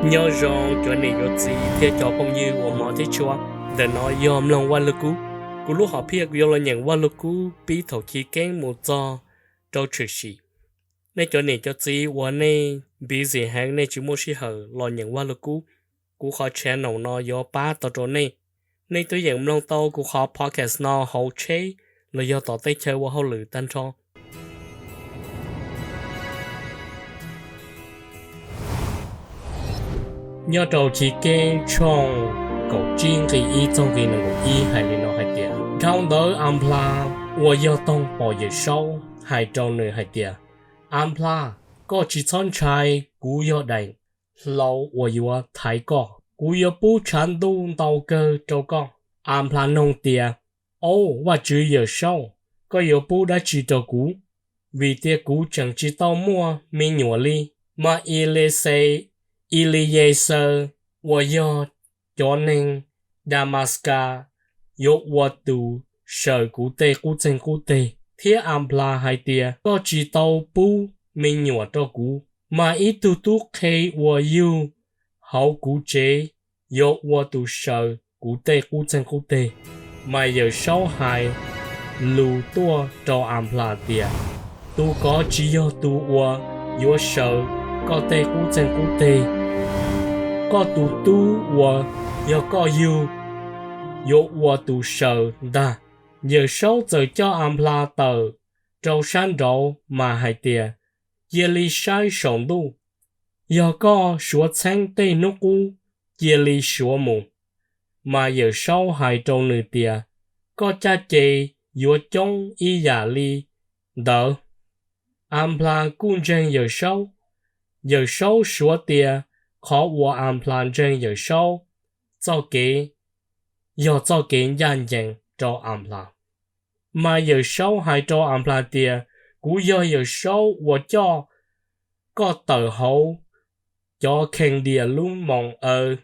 Nyob zoo cov niam cov txiv thiab cov phooj ywg uas hmov thiab tshua. Ntawm no yog mloog Vaj Lug Kub. Kuv lub hom phiaj kuv yuav los nyeem Vaj Lug Kub pib thaum chiv keeb mus txog rau tshwm sim. Nej cov niam cov txiv uas nej busy heev, nej tsis muaj sij hawm los nyeem Vaj Lug Kub, kuv qhov channel no yuav pab tau rau nej. Nej twb yeem mloog tau kuv qhov podcast no hauv tsheb los yog tom tej chaw ua hauj lwm tag nrho. Nyob rau chiv keeb tshooj kaum tsib nqe ib txog nqe nees nkaum ib hais li no hais tias, dhau ntawd Anplas uas yog toog pom Yawm Saub hais rau nws hais tias, Anplas, koj tsis txhob ntshai, kuv yog daim hlau uas yuav thaiv koj. Kuv yuav pub tshav ntuj ntau kawg rau koj. Anplas noog tias, Au, Vajtswv Yawm Saub, koj yuav pub dab tsi rau kuv? Vim tias kuv tseem tsis tau muaj me nyuam li. Mas Ilixes, Iliyesaws uas yog cov neeg Damaskas yuav ua tus saws kuv tej qub txeeg qub teg. Thiab Anplas hais tias, Koj tsis tau pub me nyuam rau kuv, mas ib tug tub qhe uas yug hauv kuv tsev yuav ua tus saws kuv tej qub txeeg qub teg. Mas Yawm Saub hais lus tuaj rau Anplas tias, Tus kov tsis yog tus uas yuav saws koj tej qub txeeg qub teg. Koj tus tub uas yog koj yug yuav ua tus saws ntag. Yawm Saub txawm coj Anplas tawm rau sab nraud mas hais tias, Cia li saib saum ntuj, yog koj suav txheeb tej hnub qub, cia li suav mus. Mas Yawm Saub hais rau nws tias, Koj caj ces yuav coob ib yam li ntawd. Anplas kuj ntseeg Yawm Saub. Yawm Saub suav tias qhov uas Anplas ntseeg Yawm Saub txoj kev yog txoj kev ncaj ncees rau Anplas. Mas Yawm Saub hais rau Anplas tias, Kuv yog Yawm Saub uas coj koj tawm hauv cov Khendias lub moos aws,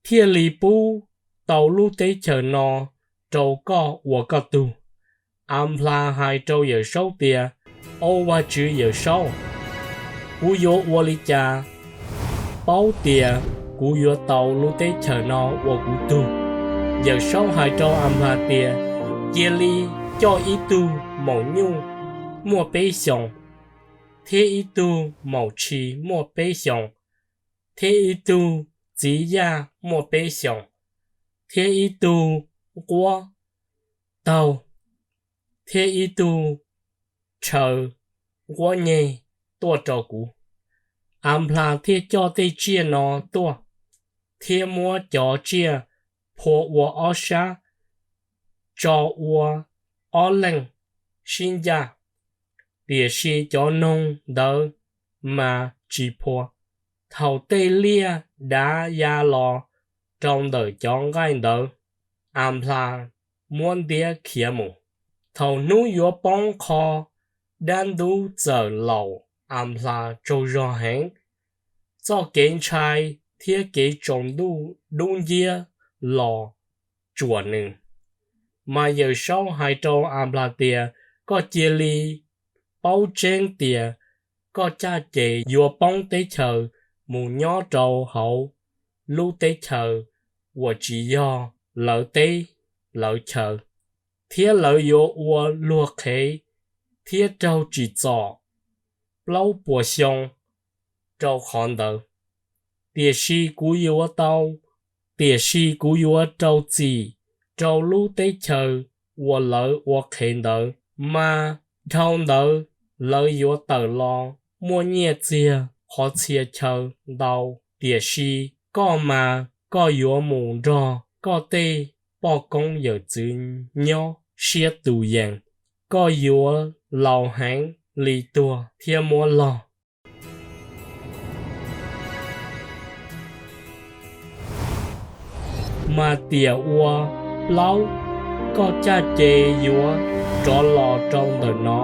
thiaj li pub tau lub teb chaws no rau koj ua koj tug. Anplas hais rau Yawm Saub tias, Au Vajtswv Yawm Saub, kuv yuav ua li cas paub tias kuv yuav tau lub teb chaws no ua kuv tug? Yawm Saub hais rau Anplas tias, Cia li coj ib tug maum nyuj muaj peb xyoos, thiab ib tug maum tshis muaj peb xyoos, thiab ib tug txiv yaj muaj peb xyoos, thiab ib tug nquab taug, thiab ib tug tshaw nquab nyeg tuaj rau kuv. Anplas thiaj coj tej tsiaj no tuaj, thiab muab cov tsiaj phua ua ob sab, tso ua ob leej sib ncaj, tiam sis cov noog ntawd mas tsis phua. Thaum tej liaj dav ya los rau ntawm cov nqaij ntawd, Anplas muab ntiab khiav mus. Thaum hnub yuav poob qho, dab ntub txawm laum Anplas tsaug zog heev. Txoj kev ntshai thiab kev tsaus ntuj dub nciab los tsuam nws. Mas Yawm Saub hais rau Anplas tias, Koj cia li paub tseeb tias koj caj ces yuav poob teb chaws mus nyob rau hauv lub teb chaws uas tsis yog lawv teb lawv chaw, thiab lawv yuav ua luag qhev thiab raug tsim txom plaub puas xyoo rau qhov ntawd. Tiam sis kuv yuav tau, tiam sis kuv yuav rau txim rau lub teb chaws uas lawv ua qhev ntawd, mas dhau ntawd lawv yuav tawm los muaj nyiaj txiag qhov txhia chaw ntau. Tiam sis koj mas koj yuav mus nrog koj tej poj koob yawm txwv nyob siab tus yees. Koj yuav laus heev li tuag thiab muab log. Mas tiam ua plaub, koj caj ces yuav rov los rau ntawm no,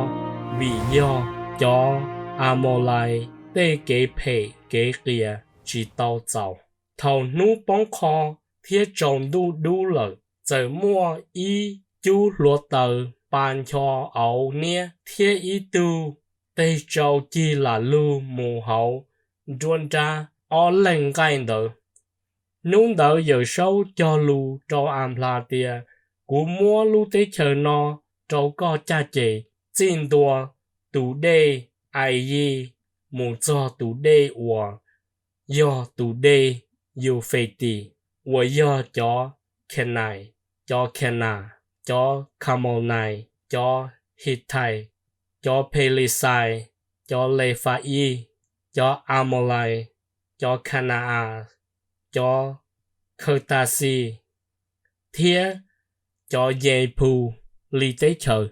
vim yog cov Amolais tej kev phem kev qias tsis tau txaus. Thaum hnub poob qho thiab tsaus ntuj dub lawm, txawm muaj ib cub hluav taws pa ncho auv niab thiab ib tug teg tsau cig lam lug mus hauv nruab nrab ob leeg nqaij ntawd. Hnub ntawd Yawmsaub cog lus rau Anplas tias, Kuv muab lub teb chaws no rau koj caj ces, txij ntua tus dej Aiyij mus txog tus dej uas yog tus dej Yufetis, uas yog cov Khenais, cov Khenas, cov Khamaunais, cov Hithais, cov Phelisxais, cov Lefayis, cov Amawlais, cov Khana-as, cov Khawtaxis thiab cov Yenphus li teb chaws.